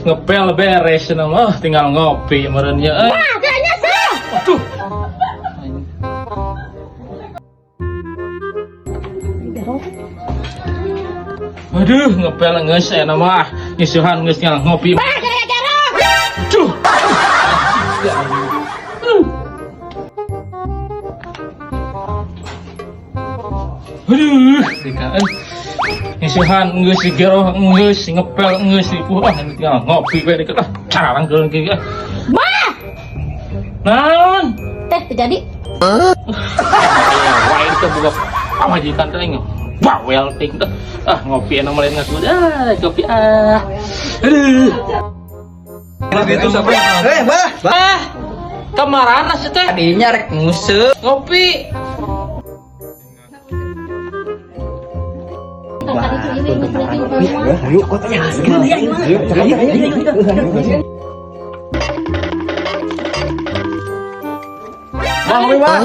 Ngepel beres cenah mah tinggal ngopi meureun nya euy. Bah, kayaknya sih. Aduh. Aduh, ngepel geus aya mah. Ngisuhan geus tinggal ngopi. Bah, kayaknya gero. Aduh. Aduh, dika euy. Ngisuhan geus gero geus ngepel geus ripuh ah tinggal ngopi we deket ah carangkeun kieu ah. Bah, Naon? teh terjadi. Aya wae teh boga pamajikan teh aing. Bawel ting teh. Ah ngopi enak mah lain ngaku. Ah, kopi ah. Aduh. Gitu sampai. Eh, bah. Ah, kamarana sih teh? Tadinya rek nguseup. Ngopi. Ayo, kotanya. Ayo, ayo, ayo. Bang, ngopi, Bang.